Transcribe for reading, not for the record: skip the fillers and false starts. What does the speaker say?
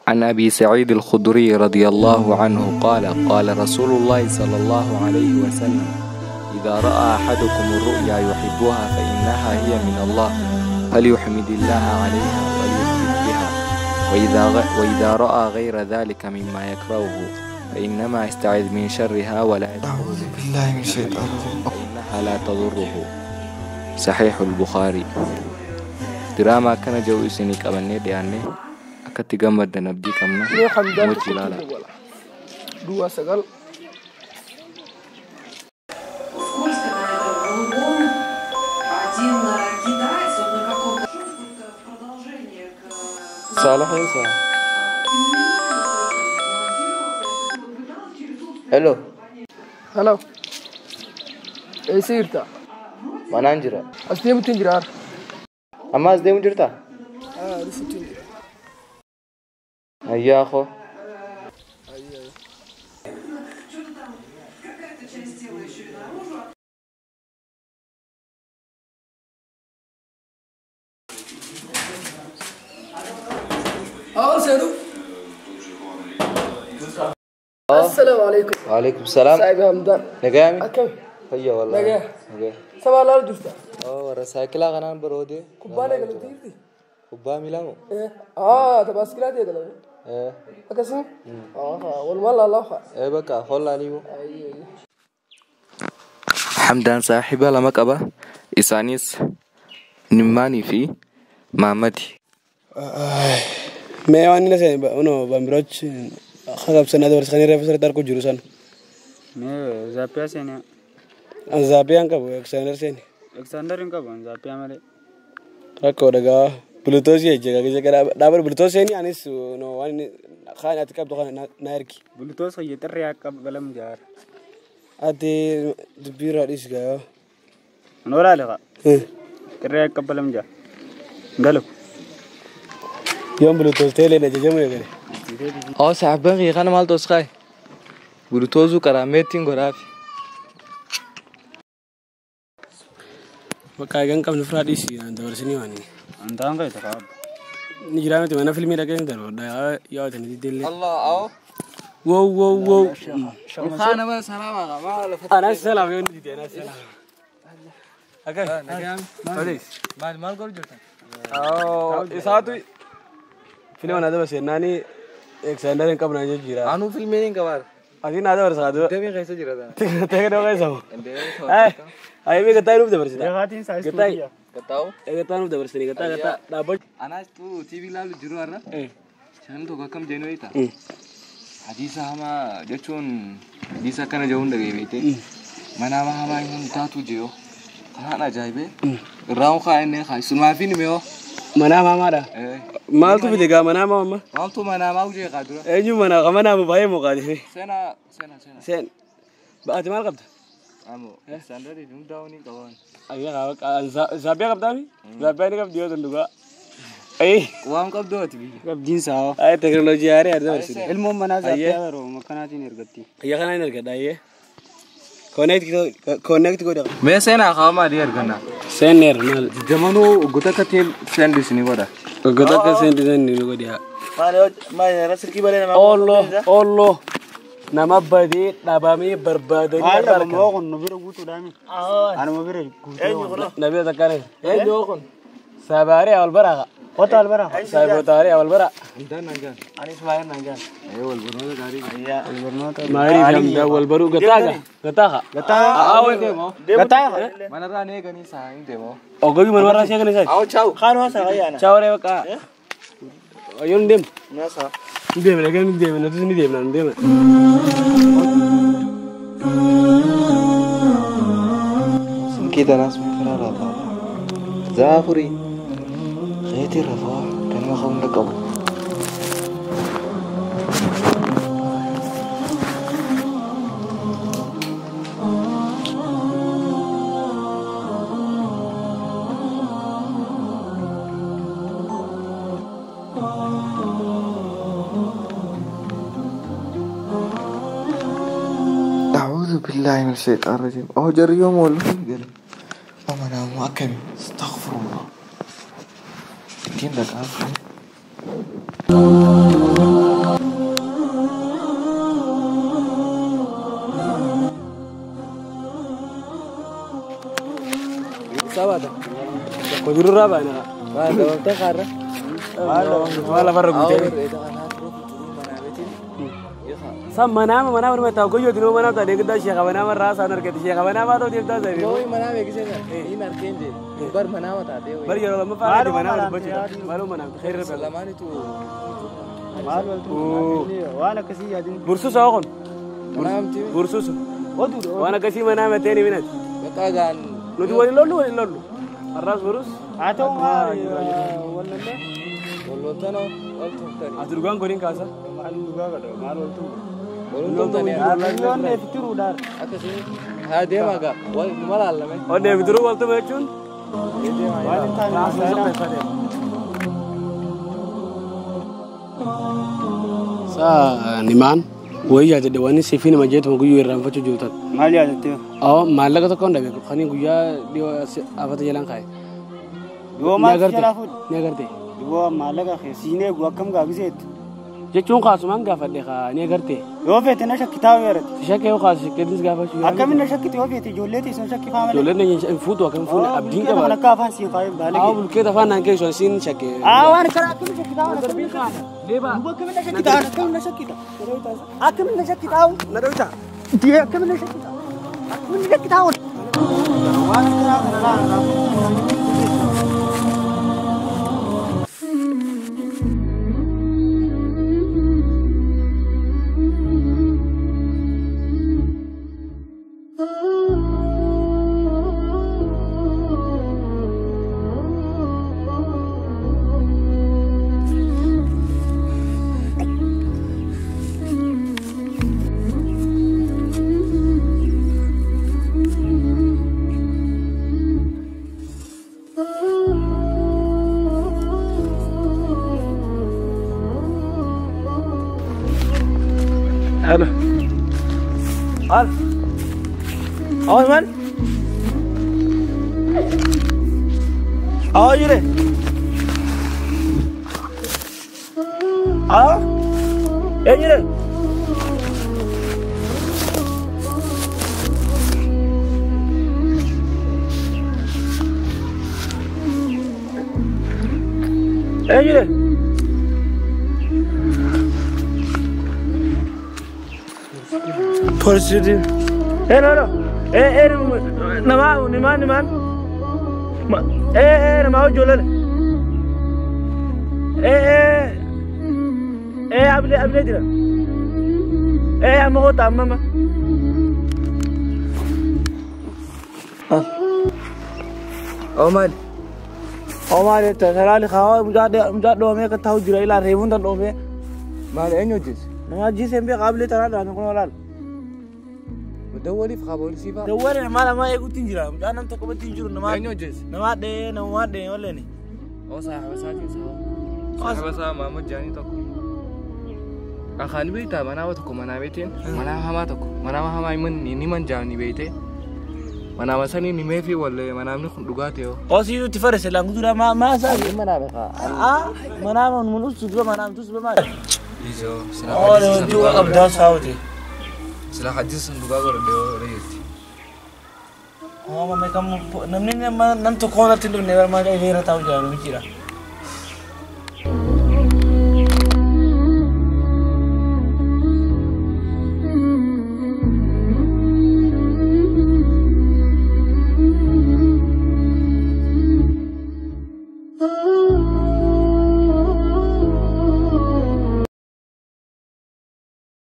عن أبي سعيد الخدري رضي الله عنه قال قال رسول الله صلى الله عليه وسلم إذا رأى أحدكم الرؤيا يحبها فإنها هي من الله فليحمد الله عليها وليثبت بها، وإذا رأى غير ذلك مما يكرهه فإنما يستعذ من شرها ولا أعوذ بالله من الشيطان الرجيم فإنها لا تضره. صحيح البخاري. دراما كان جو إسني قبلني دياني akkatti gammaddan abdii qabna. Hojii ilaala. Duwwaa 9. Salah Isa. Hello. Hello. Eessa jirta? Manaan jira. As deemuutti hin jira. Amma as deemu jirta? Dhufuutti hin jira. Ayyaa koo. السلام عليكم. وعليكم السلام. صاحب همدان. نجامي. أكمل. هيا والله. نجا. نجا. سبع لا جوستا. رسايكلا غنان برودي. كوبانا قالوا تيرتي. كوبا ميلانو. إيه. طب أسكراتي قالوا. إيه. أكسم. والمال الله خا. إيه بقى خل عليه. حمدان صاحبة لما قبا إسانيس نماني في مامتي. Me waan inni seen uno bambiroch qabsan dabarsa kan irra fasara darku jiru san. Me zapiya seen. Zapiyaan qabu Alexander seen. Alexander hin qabu zapiya malee. Rakkoo dhagaa Bluetooth jecha keessa gara dhaabar Bluetooth seeni anis no waan inni kaan ati qabdu kana na ergi. Bluetooth hojii xirri akka galam jaar. Ati dubbii irraa dhiisi gaa. Noora leqa. Xirri akka balam jaar. Galu. Yoom Bluetooth teelee na jajamu eegale. Saaxiibban kiyya kana maaltu as kaaye? Bluetoothuu karaa godhaafi. Bakka eegan qabnu ofirraa dhiisi dabarsinii waan. Antaan ka'e tokko abba. Ni jira miti mana filmii dhaqee ni darba. Yaa ta'e ni dillee. Allah awo. Wow wow wow. Kana mana salaama qaba. Anas salaam yoo ni dide anas salaam. Akka. Maal maal godhu jirtan? Isaatu filma na dabarse naani Alexander hin qabna jira. Anuu filmeen hin qabaar. Ati na dabarsa adu. Deebiin keessa jira ta'a. Teeknoo keessa moo? Ay mee gataa nuuf dabarsita. Deegaatiin saayistuu Gataa. biyya. Gattaa'u. Gataa nuuf dabarsini gataa gataa dhaabbachuu. Anaas tu TV ilaalu jiru har'a. Isaan tokko akkam jennu beektaa? Hadiisa hamaa jechuun hadiisa akkana jedhuun dhaga'e beekte. Mana hamaa hamaa hin taatu jiru. Kanaan ajaa'ibee. Irraa kaa inni kaa sumaa fi nimee hoo. Mana hamaadha. Maaltu fide gaa mana hamaa amma? Maaltu mana hamaa hojii kaa dura? Eenyu mana mana hamu baay'ee mukaati. Seenaa seenaa seenaa. Seen. Ati maal qabda? Amoo Alexander hundaa'uu ni qaban. Zaabbiyaa qabdaa mi? Zaabbiyaa ni qabdi yoo ta'u dhugaa. Waan qabdu ati biyya. Qabdiin saawwa. Ay teknooloojii haarii adda dabarsite. Ilmoon manaa zaappiyaa yeroo makkanaatiin ergatti. Kiyya kanaan ergadha ayyee. Connect godha. Mee seenaa kaa maalii arganna? Seeneer maal? Jamanuu goota akka ta'e seendi isinii godha. Goota akka seendi seendi nu godhi. Maal silkii balee namaa. Ollo ollo nama badee dhabamee barbaadanii Maal argan. moo kun nu bira guutuudhaami? Anuma bira guutuu. Nabi takkane. Eenyu kun? Sabaaree awal baraa. Kota albara. Saayibotaaree awal baraa. Hundaan nanjaan. Anis baay'ee nanjaan. Wal barnoota gaarii. Maariif hamdaa wal baruu gataaga. Gataaga. Gataa. Manarraa ni eeganii isaa hin deemoo. Ogogi manumarraa ishee kan isaati. Awo chaawu. Kaan waan sana ayyaana. Chaawree bakka. Ayyoon deemu. Nasa. Ni deemna egaa ni deemna nutis ni deemna ni deemna. Silkii tanaas karaa laafaa. Zaafurii. Reetii rafaa kanuma qabu qabu. أعوذ بالله من الشيطان الرجيم. أهو جري يوم ولا قال أما أنا مؤكد استغفر الله. الدين لك عارف. Gurra baana. Maal dabamta kaarra? Maal lafarra guutee. Sam manaama manaama numa ta'u goyyoo dinoo manaama ta'e guddaa sheekha manaama irraa isaan argate sheekha manaama ta'u deemtaa ta'e. Yoo manaama eegisee inni arkeen jee bar manaama taatee. Bar yeroo lammaffaa argate manaama dubbachuudha. Maaloo manaama khayri rabbi. Lamaanitu maal waltu waan akkasii yaadin. Bursuusa kun. Bursuusa. Waan akkasii manaama ta'e ni minati. Bakka gaan. Nuti waliin lollu waliin lollu. Arraas burus. Haa ta'u maal wallallee. Walloltanoo wal tuftanii. Ati dhugaan godhin kaasa. Maal dhugaa godha maal waltu. Walloltanii. Yoon fitiruudhaan. Akkasii haa deemaa gaa wal numa laallame. Onnee fitiruu waltuma jechuun. Waan hin taane. Saa nimaan wayii yaadadhe waan siifii nama jeetuma guyyuu irraanfachuu jiru taate. Maal yaadatte? Awwa maallaqa tokko hin dhabe kan guyyaa dhiyoo afata jalaan kaa'e. Dhiyoo maal jalaa fuudhe? Ni agarte. Dhiyoo maallaqa siin eegu akkam gaabiseetti? Jechuun kaasumaan gaafadhe ni agarte. Yoo feete na shakkitaa weerate. Si shakkee yoo kaasu shakkeetis gaafachuu. Akkamiin na shakkite yoo feete ijoollee teessan shakkifaa malee. Ijoolleen hin fuutu akkam fuune abdiin qaba. Akka afaan siin faayee baalee. Awwa bulkeeta afaan naan keessu siin shakkee. Aa waan kana akkamiin shakkitaa waan akkamiin shakkitaa. Akkamiin na shakkitaa akkamiin na shakkitaa. Akkamiin na shakkitaa. Na dhawita. Akkamiin na shakkitaa. Akkamiin na shakkitaa. Waan kana kana laa. Hello. Al. Oh man. Oh jire. Ah. Eh jire. Eh jire. Police. Eh no no. Eh eh nama niman niman. Eh eh nama jolal. Eh eh eh able able dira. Eh amma hota amma ma. Ah. Omar. Omar tasarali khawa mujad do me ka taw jira ila revun tan do me. Mal enyo jis. Nama jis embe qable tarada kun walal. Dawwaliif qaba siifa. Dawwali nama lama eeguutti hin jira. Mucaan nam tokko batti hin jiru. Nama Eenyu hojjees? Nama dhee nama dhee walleeni. Oo saaxiba isaatiin saaxiba isaa Maamud Jaanii tokko. Akaani beektaa manaama tokko manaa beekteen manaama hamaa tokko manaama hamaa ni manjaani beektee manaama sanii ni meefii wallee manaamni kun dhugaa ta'e. Oo siitu itti farese laangu dura maa isaa. Manaama kaa. Manaama mun ustu dura manaama tus dura maal. Ijoo Oo du'a qabdaa saawute. Sila hadiisa dhugaa godhadhee reetti. Oo mamma kam namni nam tokko natti hin dhufne maal dheera taa'u jira namichidha.